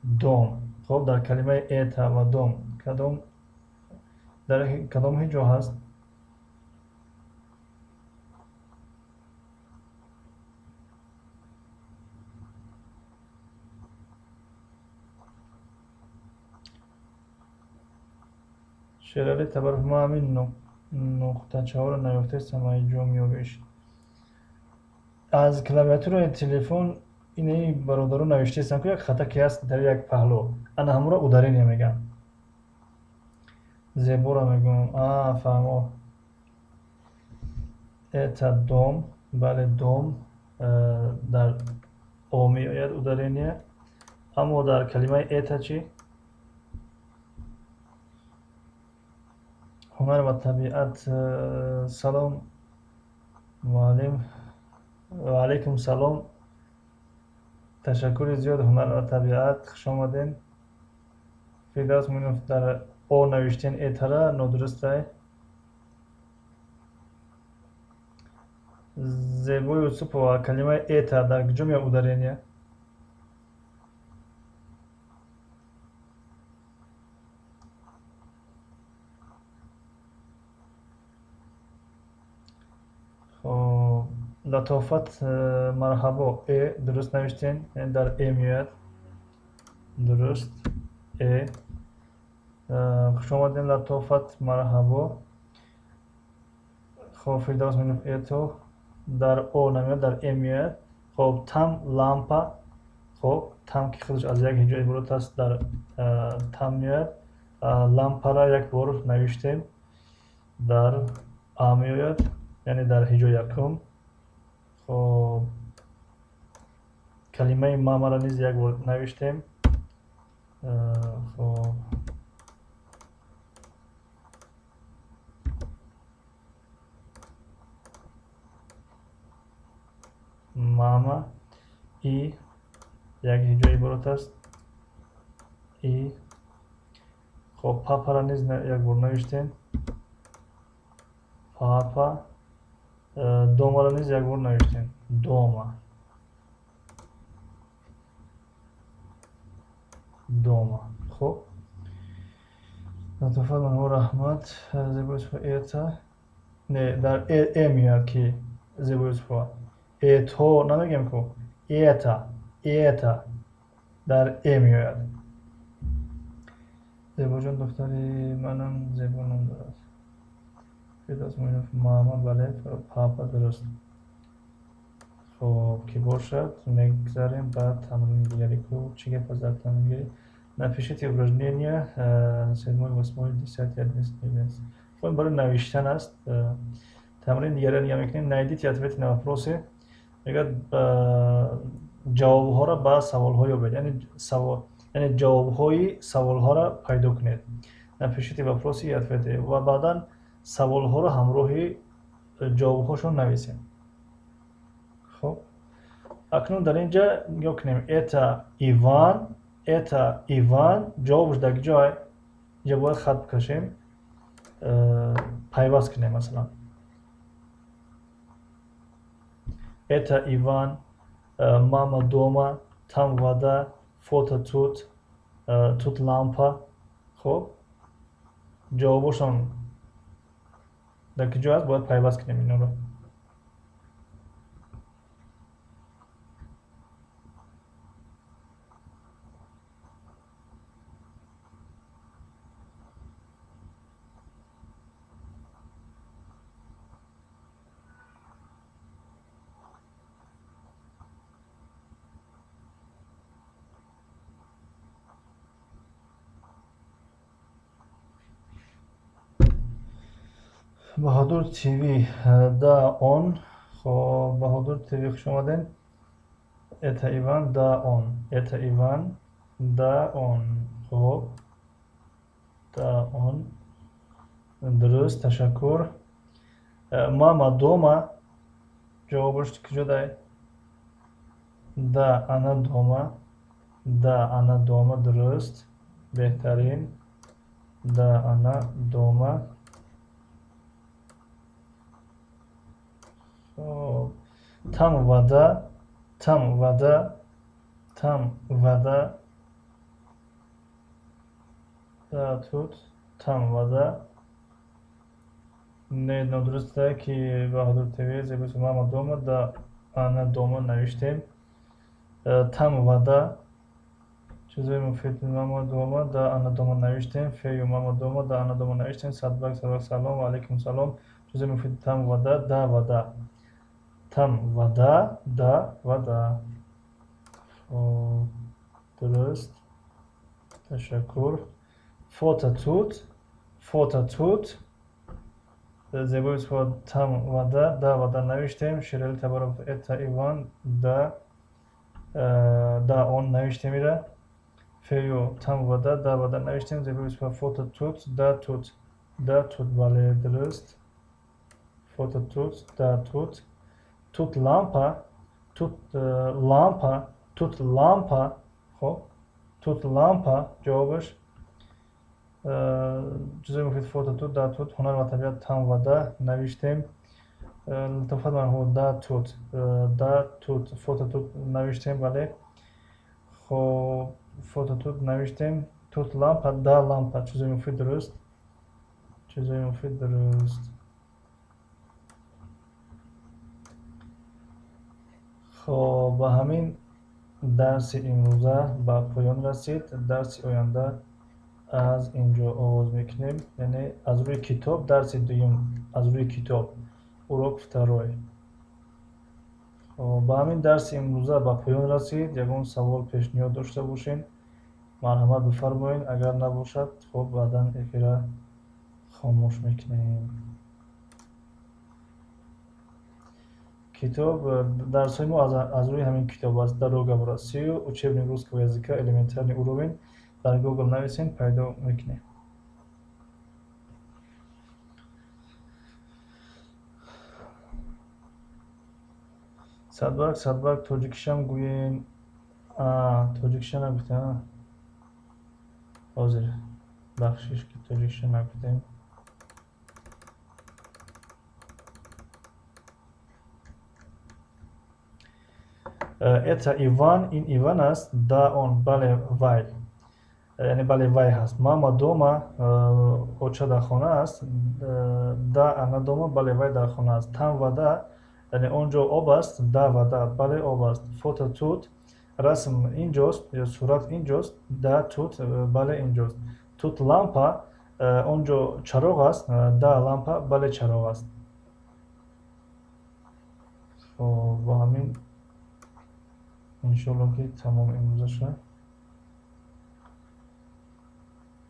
дом. Хоб, дар калимаи это ва дом кадом дар кадом ҳиҷо ҳаст? Шерали Табаров, ман ҳамин нуқтачаҳоро наёфтаистам, ҳиҷо меёбиш. Аз клавиатураи телефон инаи бародарон навиштаистам, ки як хата ки ҳаст дар як паҳлӯ, ана ҳамонро ударение мегӯям. Зеборо мегӯям. Фаҳмо. Это дом, бале, дом дар о меояд ударение. Аммо дар калимаи это чӣ? Ҳунар ва табиат. Салом, муаллим. Ва алайкум салом. Ташаккури зиёд, Ҳунар ва табиат, хуш омадем. Фирдавс Муинов, дар о навиштен этара, нодурустай. Зебо Юсупова, калимаи это дар куҷо меояд ударение? Хоб, Латофат, марҳабо, э дуруст навиштен, дар э меояд, дуруст, э. Хуш омадем, Латофат, марҳабо. Хоб, Фирдавс мегӯфт это дар о намеояд, дар э меояд. Хоб, там лампа. Хоб, там ки худаш аз як ҳиҷо иборат аст, дар там меояд. Лампара як бор навиштем, дар а меояд, яъне дар ҳиҷо якум. Хоб, калимаи мамаро низ як бор навиштем. Хоб, мама и як ҳиҷо иборат аст, и. Хоб, папаро низ як бор навиштем, папа. Домаро низ як бор навиштем, дома, дома. Хоб, Латофат, манҳо раҳмат. Зебои Юсуфа это не, дар э меояд, ки Зебои Юсуфа это намегем ку, это, это дар э меояд. Зебоҷон, духтари манам Зебо ном дорад. Фирдавс Муинов, мама, бале, папа дуруст. Хоб, ки бошад, мегзарем ба тамрини дигаре. Ку чӣ гап аст дар тамрини дигаре? Напишите упражнения седьмой, восьмой, десятый, одиннадцатый, двенадцатый. Хоб, ин барои навиштан аст. Тамрини дигаре нигоҳ мекунем. Найдите ответы на вопросы. Мегӯяд, ҷавобҳоро ба саволҳо ёбед, яъне савол, яъне ҷавобҳои саволҳоро пайдо кунед. Напишите вопросы и ответы, ва баъдан саволҳоро ҳамроҳи ҷавобҳошон нависем. Хоб, акнун дар ин ҷа нигоҳ кунем. Это Иван, это Иван. Ҷавобш дар ҷой инҷа бояд хат бикашем, пайваст кунем. Масалан, это Иван, мама дома, там вода, фото тут, тут лампа. Хоб, ҷавобошон дар ки ҷой аст, бояд пайваст кунем инҳоро. Баҳодур ТВ, да, он. Хоб, Баҳодур ТВ, хуш омадем. Это Иван, да, он. Это Иван, да, он. Хоб, да, он, дуруст, ташаккур. Мама дома, ҷавобаш куҷо дай? Да, она дома. Да, она дома, дуруст, беҳтарин. Да, она дома. Хоб, там вода, там вода, там вода. Да, тут там вода. Не, нодуруст, ки Баҳодур ТВ, Зебои, мама дома, да, она дома навиштем. Там вода. Чизои муфид, мама дома, да, она дома навиштем. Фею, мама дома, да, она дома навиштем. Садбак, садбак, салом, ва алайкум салом. Чизои муфид, там вода, да, вода, там вода, да, вода. Хоб, дуруст, ташаккур. Фото тут, фото тут. Зебои, там вода, да, вода навиштем. Шерали Табаров, это Иван, да, да, он навиштем ира. Фею, там вода, да, вода навиштем. Зебои, фото тут, да, тут, да, тут, бале, дуруст. Фото тут, да, тут. Тут лампа, тут лампа, тут лампа. Хоб, тут лампа ҷавобаш. Чизои муфид, фото тут, да, тут. Ҳунар ва табиат, там вода навиштем. Латофат марҳу, да, тут, да, тут. Фото тут навиштем, бале. Хоб, фото тут навиштем. Тут лампа, да, лампа. Чизои муфид дуруст, чизои муфид дуруст. Хоб, ба ҳамин дарси имрӯза ба поён расид. Дарси оянда. Аз инҷо оғоз мекунем, яъне аз рӯи китоб, дарси дуюм аз рӯи китоб, урок второй. Ба ҳамин дарси имрӯза ба поён расид. Ягон савол, пешниҳод дошта бошед, марҳамат бифармоед. Агар набошад, хоб, баъдан эфира хомӯш мекунем. Китоб, дарсҳои мо аз рӯи ҳамин китоб аст. «Дорога в Россию. Учебник русского языка. Элементарный уровень». Дар Google нависен, пайдо мекунем. Садбарг, Садбарг, тоҷикишам гӯен. Тоҷикиша нагуфтем. Ҳозир, бахшиш, ки тоҷикиша нагуфтем. Это Иван, ин Иван аст. Да, он, бале, вай, яъне бале, вай ҳаст. Мама дома, оча дар хона аст. Да, она дома, бале, вай дар хона аст. Там вода, яъне он ҷо об аст. Да, вода, бале, об аст. Фото тут, расм инҷост ё сурат инҷост. Да, тут, бале, инҷост. Тут лампа, он ҷо чароғ аст. Да, лампа, бале, чароғ аст. Хоб, бо ҳамин иншоалло, ки тамом имрӯзаша.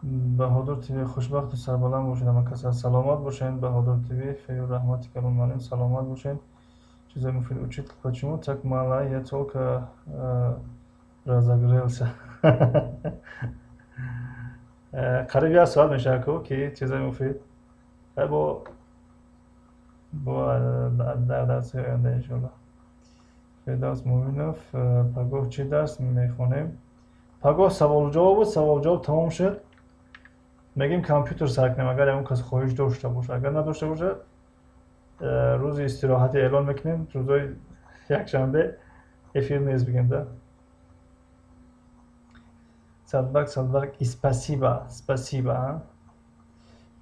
Баҳодур ТВ, хушбахту сарбаланд бошед, ҳамакаса саломат бошед. Баҳодур ТВ, фею раҳмати калон, муаллим, саломат бошед. Чизои муфид. Учитель, почему так мало? Я только разогрелся. Қариб як соат мешавад ку, ки чизои муфид бо дар дарси оянда, иншоалло. Фирдавс Муъминов, пагоҳ чӣ дарс мехонем? Пагоҳ саволу ҷавоб буд, саволу ҷавоб тамом шуд. Мегӯем, компютер сар кунем, агар ягон кас хоҳиш дошта бошад. Агар надошта бошад, рӯзи истироҳатӣ эълон мекунем, рӯзҳои якшанбе эфир нест бигем да. Садбарг, Садбарг, спасибо, спасибо.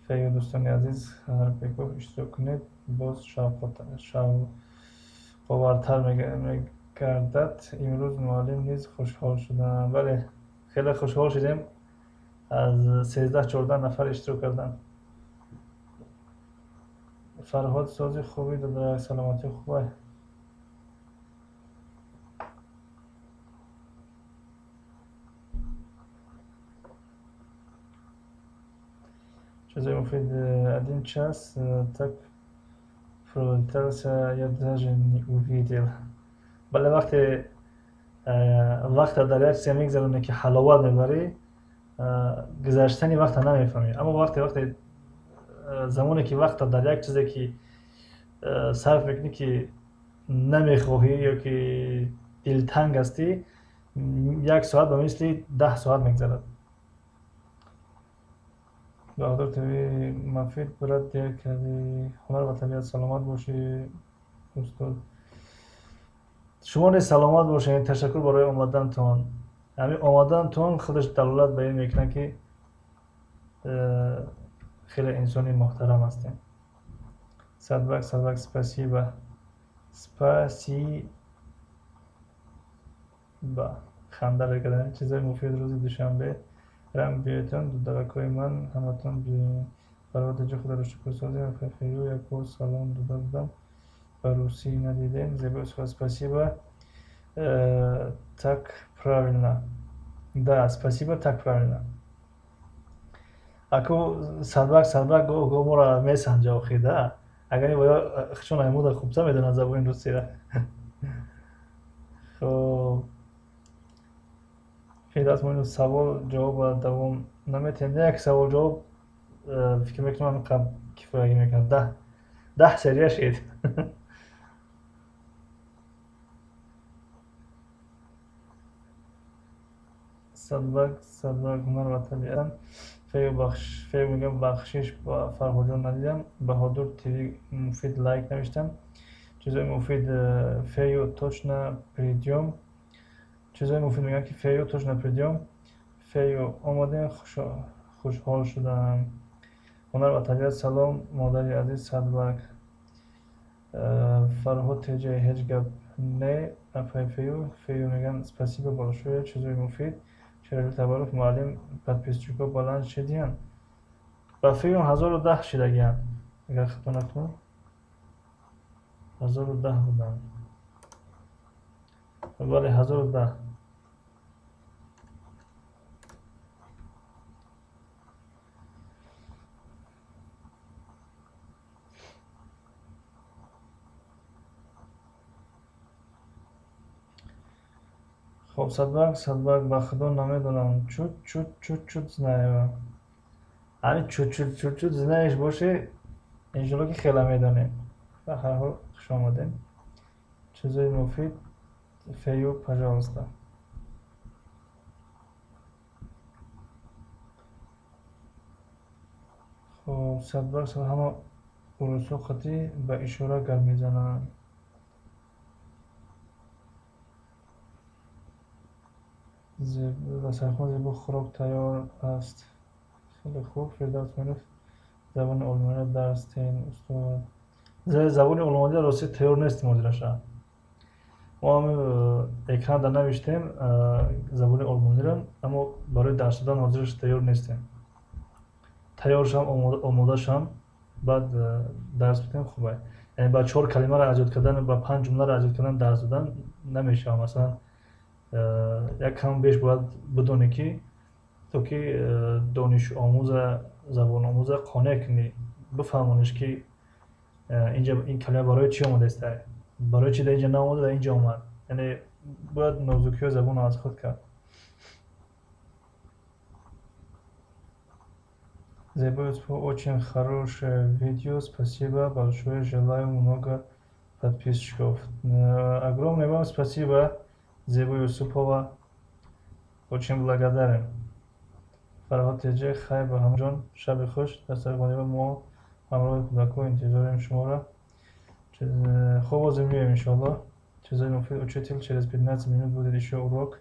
Фею, дӯстони азиз, ҳар бегоҳ иштирок кунед, боз шавқовартар мегардад. Имрӯз муаллим низ хушҳол шудам. Бале, хеле хушҳол шудем, аз 13-14 нафар иштирок карданд. Фарҳод, сози хуби додарак, саломатӣ хубай? Чизои муфид. Один час так пролетался, я даже не увидел. Бале, вақте вақта дар як чизе мегзаронӣ, ки ҳаловат мебарӣ, гузаштани вақта намефаҳмӣ. Аммо вақте замоне ки вақта дар як чизе ки сарф мекунӣ, ки намехоҳӣ ё ки дилтанг ҳастӣ, як соат ба мисли 10 соат мегзарад. Баҳодур ТВ, мафид, брат, дер кардӣ. Ҳунар ва табиат, саломат бошӣ, устод. Шумо низ саломат бошед. Ташаккур барои омадантон. Ҳамин омадантон худаш далолат ба ин мекунад, ки хеле инсони муҳтарам ҳастем. Садбак, Садбак, спасибо, спасибо. Ханда кардан. Чизои муфид, рӯзи душанбе рам биётон, дударакҳои ман, ҳаматон биёед. Фарҳод, худоро шукр, созем. Фею, як бор салом дода будам, ба русӣ надидем. Зебои суҳбат, спасибо, так правильно. Да, спасибо, так правильно. Аку Садбак, Садбак гоҳ моро месанҷа охи да. Агар ин боя чун аймуда хубтар медонад забони русиро. Хоб, Фирдавс Муъминов, савол ҷавоба давом наметиҳем? Як савол ҷавоб, фикр мекунам, ҳамин қабл кифоягӣ мекунад. 10 серия шид. Садбак, Садбак, ҳунар ва табиат. Фею, бахш, Фею мегӯям, бахшиш, Фарҳодҷон, надидам. Баҳодур ТВ, муфид, лайк навиштам. Чизои муфид, Фею, точно придём. Чизои муфид мегӯям, ки Фею, точно придём. Фею, омадем, хушҳол шудам. Ҳунар ва табиат, салом, модари азиз. Садбак, Фарҳод теҷа, ҳеҷ гап не, апай Фею. Фею мегӯям, спасибо большое. Чизои муфид. Шерали Табаров, муаллим, подписчикҳо баланд шидиянд? Ба фикрам, 1010 шидагиянд, агар хато накунам, 1010 буданд. Бале, 1010. Хоб, Садбарг, Садбарг, ба худо намедонам, чуть чуть, чуть чуть знаю. Ҳамин чуть чуть, чуть чуть знаешь боше, иншолло, ки хела медонем. Ба ҳар ҳол, хуш омадем. Чизои муфид, фею, пожалуйста. Хоб, Садбарг, ҳама урусҳо қатъӣ ба ишора гап мезананд. Дастархон зебо, хӯрок тайёр аст. Хеле хуб. Фирдавс Муинов, забони олмониро дарс диҳем, устод. Забони олмониро рости тайёр нестем ҳозираша. Мо ҳам экранда навиштем забони олмониро, аммо барои дарс додан ҳозираш тайёр нестем. Тайёр шам, омода шам, баъд дарс бидем, хуб. Яъне ба чор калимаро аз ёд кардан, ба панҷ ҷумларо аз ёд кардан дарс додан намешавад. Масалан, як кам беш бояд бидонӣ, ки то ки донишомӯза, забономӯза қонеъ кунӣ, бифаҳмониш, ки инҷа ин калима барои чӣ омадааст, барои чӣ дар инҷа наомада, дар инҷа омад. Яъне бояд нозукиҳои забонро аз худ кард. Зебо Юсупова, очень хорошее видео, спасибо большое, желаю много подписчиков. Огромное вам спасибо, Зебо Юсупова, очень благодарен. Фарҳод Теҷе, хайр ба ҳамаҷон, шаби хуш. Дастархони мо ҳамроҳи кӯдакҳо интизорем шуморо. Хуб, ҳозир меоем, иншоаллоҳ. Чизои муфид, учитель, через 15 минут будет ещё урок?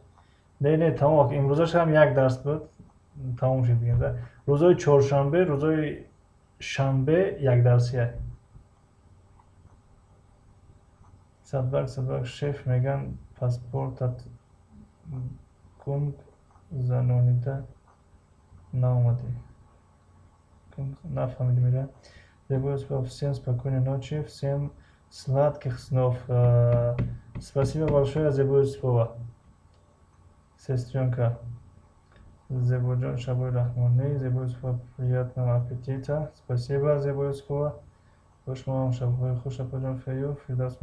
Не, не, тамом. Имрӯзаш ҳам як дарс буд, тамом шуд дигар. Рӯзҳои чоршанбе, рӯзҳои шанбе як дарсия. Садбарг, Садбарг, шеф меган, паспортат гумг занонида наомадӣ, нафаҳмидем. Ира Зебо Юсупов, всем спокойной ночи, всем сладких снов. Спасибо большое, Зебо Юсупова, сестренка. Зебоҷон, шабои раҳмонӣ. Зебо Юсупова, приятного аппетита. Спасибо, Зебо Юсупова, бо шумоам шабҳои хуш, апаҷон. Фею Фирдавс,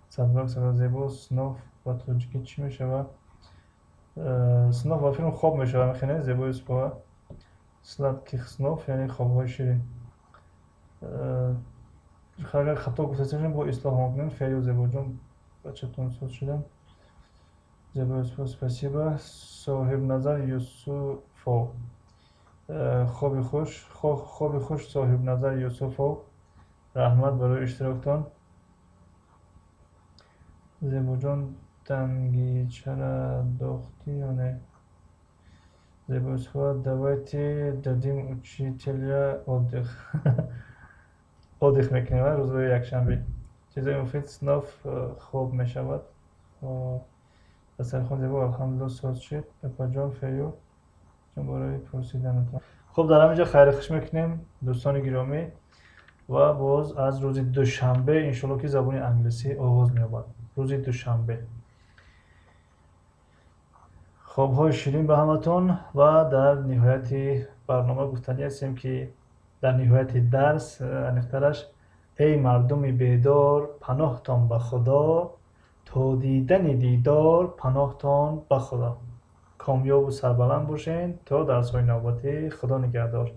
Садбарг, Садбарг, зебо, снов ба тоҷикӣ чӣ мешавад? Снов ба филм хоб мешавад, мехоне, Зебо Юсупова. Сладких снов, яъне хобҳои ширин. Агар хато гуфтасем, бо ислоҳ мекунем. Фею, Зебоҷон, бачатон соз шудам. Зебо Юсупова, спасибо. Соҳибназар Юсуфов, хоби хуш, хоби хуш, Соҳибназар Юсуфов, раҳмат барои иштироктон. Зебоҷон, дангичара дохтӣ ё не? Зебо Юсупова, давайте дадим учителя отдых. Отдых мекунем рӯзҳои якшанбе. Чизои муфид, снов хоб мешавад. Дастархон зебо, алҳамдулилло, соз шуд, апаҷон. Фею ҷон, барои пурсиданатон. Хуб, дар ҳамин ҷо хайру хуш мекунем, дӯстони гиромӣ, ва боз аз рӯзи душанбе, иншоалло, ки забони англисӣ оғоз меёбад рӯзи душанбе. Хобҳои ширин ба ҳаматон. Ва дар ниҳояти барнома гуфтанӣ ҳастем, ки дар ниҳояти дарс, аниқтараш: эй мардуми бедор, паноҳтон ба Худо, то дидани дидор, паноҳтон ба Худо. Комёбу сарбаланд бошед то дарсҳои навбатӣ. Худо нигаҳдор.